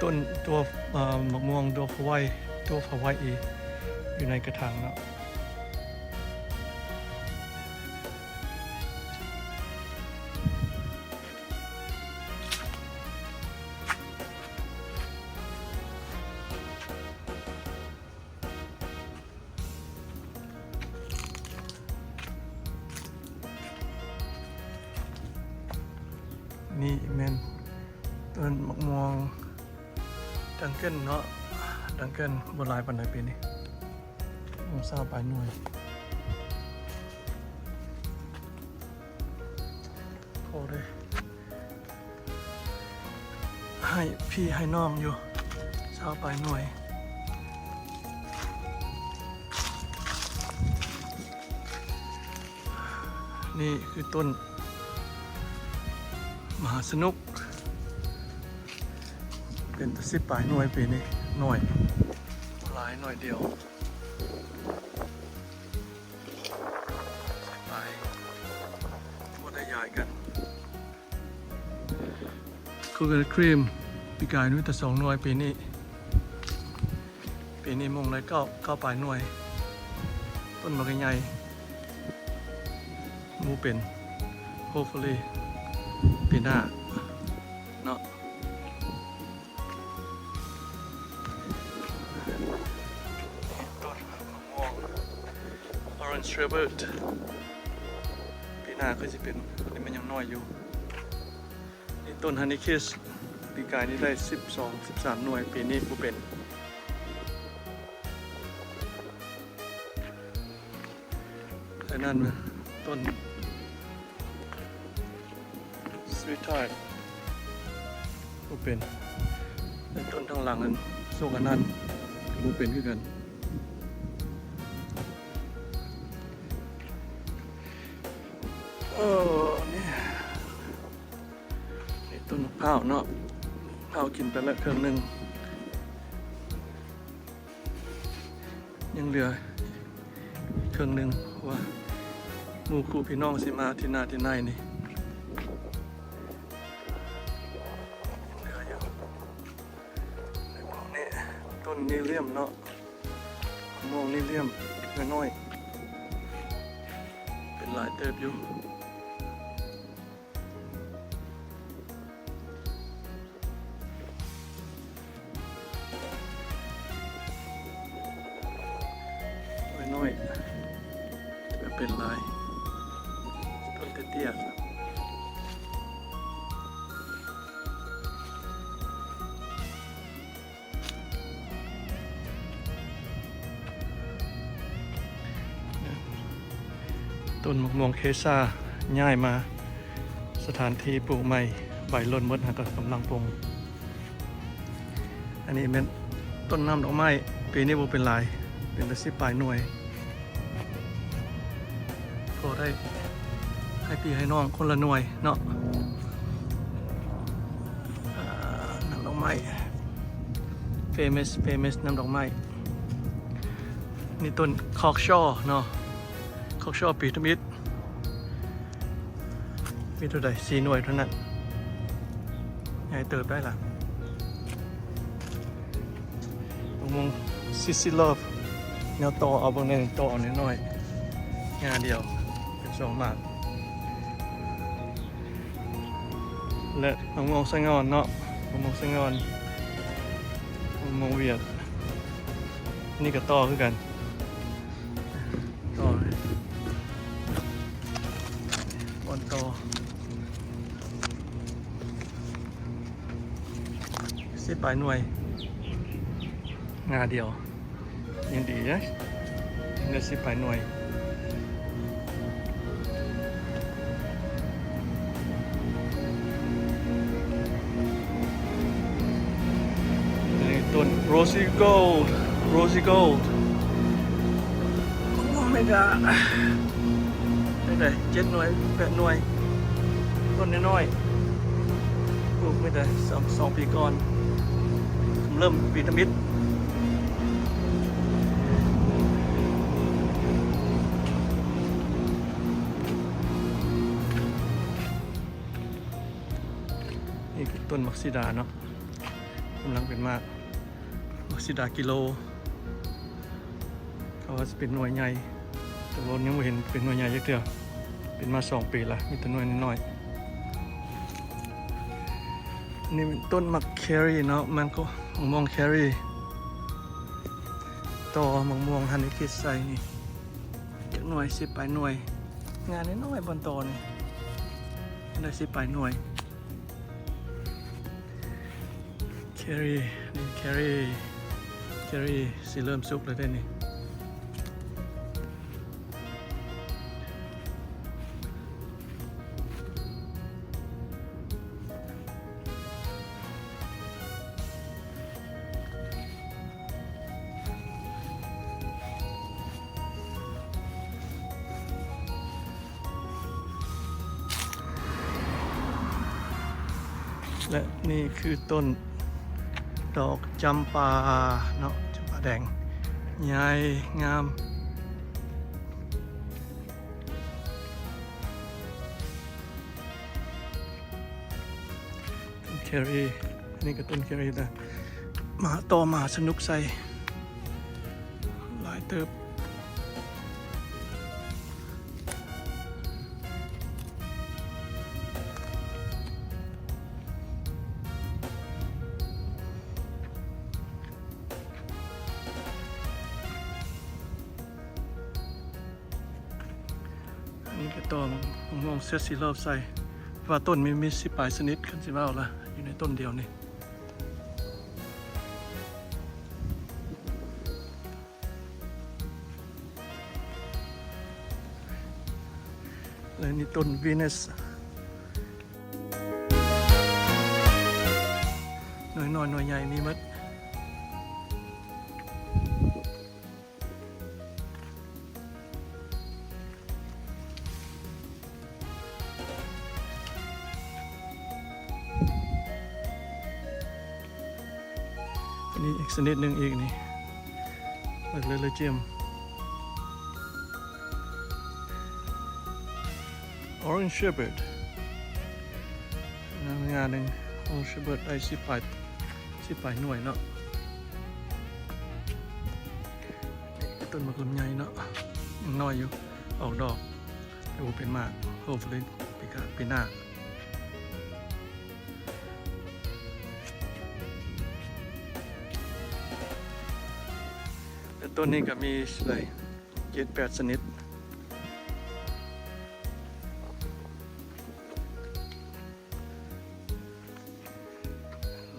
ຕົ້ນດວບ ເອີ ໝາກມ່ວງດວບຮາວາຍ ດວບຮາວາຍອີ ຢູ່ໃນກະຖາງເນາະ. ນີ້ແມ່ນຕົ້ນໝາກມ່ວງດັງເກີນເນາະ, ດັງເກີນບໍ່ຫຼາຍປານໃດປີນີ້ ຊາວປາຍໜ່ວຍ. ພໍໄດ້ໃຫ້ພີ່ໃຫ້ນ້ອງຢູ່ ຊາວປາຍໜ່ວຍ. ນີ້ຄືຕົ້ນມະຫາສະໜຸກ ເປັນແຕ່ສິບປາຍໜ່ວຍປີນີ້ ໜ້ອຍ ຫຼາຍໜ້ອຍດຽວ. ໄປ ບໍ່ໄດ້ຍ້າຍກັນ. ໂຄໂກນັດຄຣີມ ປີກາຍມີແຕ່ສອງໜ່ວຍ, ປີນີ້ ປີນີ້ມົງໄດ້ເກົ້າ ເກົ້າປາຍໜ່ວຍ. ຕົ້ນບັກໃຫຍ່ ໝູ່ເປັນ ໂຮບຟູລີ ປີໜ້າເນາະ. ຕົ້ນມ່ວງ Orange Shepherd ປີໜ້າຄືຊິເປັນ ອັນນີ້ມັນຍັງນ້ອຍຢູ່. ນີ້ຕົ້ນ Honey Kiss ປີກາຍນີ້ໄດ້ສິບສອງ ສິບສາມໜ່ວຍ, ປີນີ້ບໍ່ເປັນ. ອັນນັ້ນຕົ້ນ Sweetheart ບໍ່ເປັນ. ແລະ ຕົ້ນທາງຫຼັງນັ້ນ ໂຊກອານັນ ບໍ່ເປັນຄືກັນ. ເອີ ນີ້ ນີ້ຕົ້ນໝາກພ້າວເນາະ, ພ້າວກິນໄປແລ້ວເຄິ່ງໜຶ່ງ. ຍັງເຫຼືອເຄິ່ງໜຶ່ງ ເພາະວ່າໝູ່ຄູ່ພີ່ນ້ອງຊິມາທີ່ໜ້າທີ່ໃນນີ້ ຍັງເຫຼືອຢູ່. ແລ້ວພວກນີ້ຕົ້ນນີລຽມເນາະ, ໝາກມ່ວງນີລຽມນ້ອຍໆ ເປັນຫຼາຍເຕີບຢູ່. ນ້ອຍໆ ກໍເປັນຫຼາຍ ຕົ້ນເຕ້ຍໆ. ຕົ້ນໝາກມ່ວງເຄຊາຍ້າຍມາສະຖານທີ່ປູກໃໝ່ ໃບຫຼົ່ນໝົດ ຫາກະກຳລັງປົ່ງ. ອັນນີ້ແມ່ນຕົ້ນນ້ຳດອກໄມ້, ປີນີ້ບໍ່ເປັນຫຼາຍ ເປັນແຕ່ສິບປາຍໜ່ວຍ. ພໍໄດ້ໃຫ້ພີ່ໃຫ້ນ້ອງຄົນລະໜ່ວຍເນາະ. ອ່າ ນ້ຳດອກໄມ້ famous famous ນ້ຳດອກໄມ້. ນີ້ຕົ້ນຄອກຊໍເນາະ, ຄອກຊໍປີທຳອິດ ມີເທົ່າໃດ ສີ່ໜ່ວຍເທົ່ານັ້ນ, ໃຫຍ່ເຕີບໄດ້ລະ. ມະມ່ວງ Sissy Love ແນວຕໍ່ ເອົາເບິ່ງແດ່ ຕໍ່ເອົານ້ອຍໆ ຫຍ້າດຽວເປັນສອງໝາກ. ແລະ ມະມ່ວງໄຊງ່ອນເນາະ, ມະມ່ວງໄຊງ່ອນ ມະມ່ວງຫວຽດ ນີ້ກໍຕໍ່ຄືກັນ. ຕໍ່ ບ່ອນຕໍ່ ສິບປາຍໜ່ວຍ ງ່າດຽວ ຍັງດີເດ້ ເຫຼືອສິບປາຍໜ່ວຍ. ນີ້ຕົ້ນ Rosy Gold Rosy Gold ໂອ້ ແມ່ນກະໄດ້ເຈັດໜ່ວຍ ແປດໜ່ວຍ ຕົ້ນນ້ອຍໆ ປູກມາແຕ່ສອງ ສອງປີກ່ອນ ເລີ່ມປີທຳອິດ. ນີ້ຄືຕົ້ນໝາກສີດາເນາະ, ເປັ ກຳລັງເປັນໝາກ ໝາກສີດາກິໂລ ເຂົາວ່າຊິເປັນໜ່ວຍໃຫຍ່ ແຕ່ວ່າຍັງບໍ່ເຫັນເປັນໜ່ວຍໃຫຍ່ຈັກເທື່ອ ເປັນມາສອງປີລະ ມີແຕ່ໜ່ວຍນ້ອຍໆ. ອັນນີ້ເປັນຕົ້ນໝາກແຄຣີເນາະ ມັນກໍ ໝາກມ່ວງແຄຣີ ຕໍ່ໝາກມ່ວງຮັນນີຄິດໃສ່ນີ້ ຈັກໜ່ວຍ ສິບປາຍໜ່ວຍ ງານ້ອຍໆ ບ່ອນຕໍ່ນີ້ ໄດ້ສິບປາຍໜ່ວຍ. ເຄຣີ ນີ້ເຄຣີ ເຄຣີຊິເລີ່ມສຸກແລ້ວເດ້ນີ້. ແລະນີ້ຄືຕົ້ນດອກຈຳປາເນາະ ຈຳປາແດງ ໃຫຍ່ງາມ. ແຄຣີ ອັນນີ້ກໍຕົ້ນແຄຣີນະ ມາຕໍ່ມະຫາສະໜຸກໃສ່ຫຼາຍເຕີບ. ອັນນີ້ກໍຕໍ່ມະມ່ວງເຊັດຊີໂຣບໃສ່ ວ່າຕົ້ນມີ ມີສິບປາຍຊະນິດ ຄັນຊິເວົ້າລະ ຢູ່ໃນຕົ້ນດຽວນີ້. ແລະນີ້ຕົ້ນວີເນັສ ໜ່ວຍນ້ອຍໜ່ວຍໃຫຍ່ມີໝົດ. ອັນນີ້ອີກຊະນິດໜຶ່ງອີກນີ້ ເບິ່ງເລີຍ ເລີຍຈິມ Orange Shepherd ງາໜຶ່ງ Orange Shepherd ໄດ້ສິບປາຍ ສິບປາຍໜ່ວຍເນາະ. ຕົ້ນໝາກລຳໄຍເນາະ ຍັງນ້ອຍຢູ່ ອອກດອກ ແຕ່ບໍ່ເປັນໝາກ hopefully ປີກາ ປີໜ້າ. ແລະຕົ້ນນີ້ກໍມີຫຼາຍ ເຈັດແປດຊະນິດ.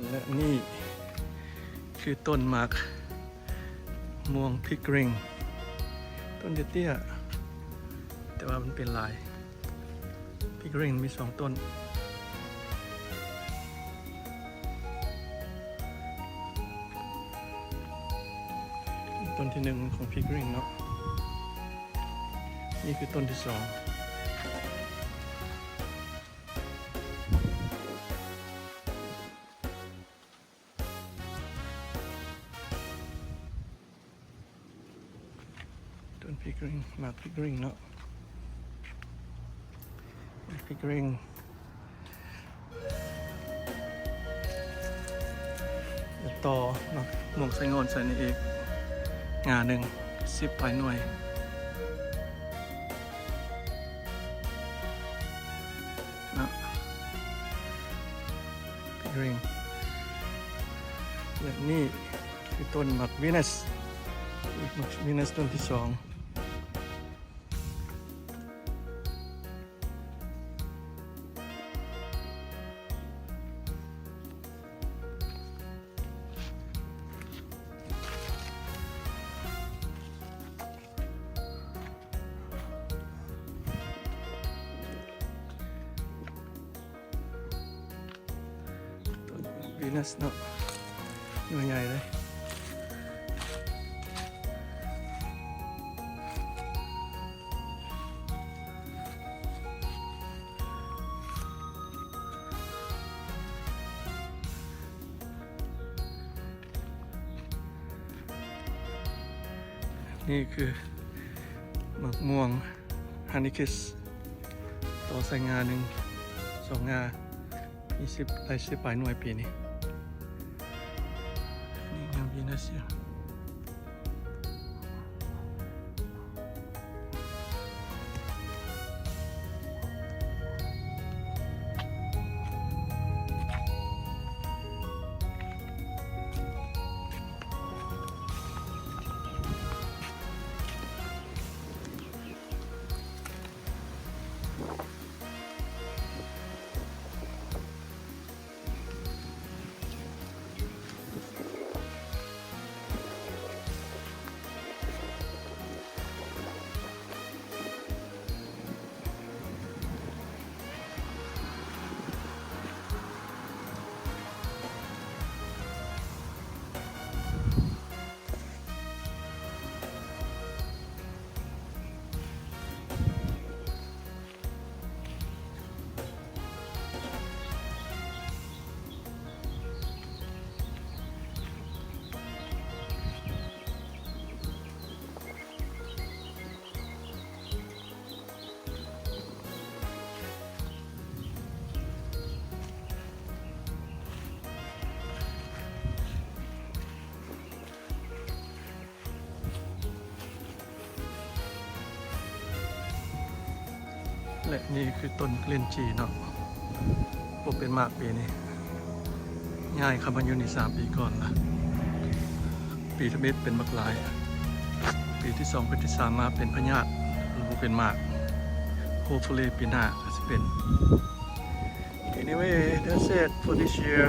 ແລະນີ້ຄືຕົ້ນໝາກມ່ວງພິກຣິງ ຕົ້ນເຕ້ຍໆ ແຕ່ວ່າມັນເປັນຫຼາຍ ພິກຣິງມີສອງຕົ້ນ ຕົ້ນທີໜຶ່ງຂອງພິກຣິງເນາະ ນີ້ຄືຕົ້ນທີສອງ. ຕົ້ນພິກຣິງ ໝາກພິກຣິງເນາະ ໝາກພິກຣິງ ຕໍ່ໝາກມ່ວງໄຊງ່ອນໃສ່ນີ້ອີກ ງ່າໜຶ່ງ ສິບປາຍໜ່ວຍ. ເນາະ ພິກຣິງ ແລະນີ້ຄືຕົ້ນໝາກວີເນັສ ອີກໝາກວີເນັສຕົ້ນທີສອງ. ຕົ້ນວີເນັສເນາະ ໜ່ວຍໃຫຍ່ເລີຍ. ນີ້ຄືໝາກມ່ວງ ຮັນນີຄິດ ຕໍ່ໃສ່ງ່າໜຶ່ງ ສອງງ່າ ມີສິບ ໄດ້ສິບປາຍໜ່ວຍປີນີ້. Venus ຢູ່. ແລະນີ້ຄືຕົ້ນລິ້ນຈີ່ເນາະ ບໍ່ເປັນໝາກປີນີ້ ຍ້າຍເຂົ້າມາຢູ່ນີ້ສາມປີກ່ອນລະ. ປີທຳອິດເປັນບັກຫຼາຍ ປີທີສອງ ປີທີສາມມາເປັນພະຍາດ ບໍ່ເປັນໝາກ. Hopefully ປີໜ້າອາດຊິເປັນ. Anyway, that's it for this year.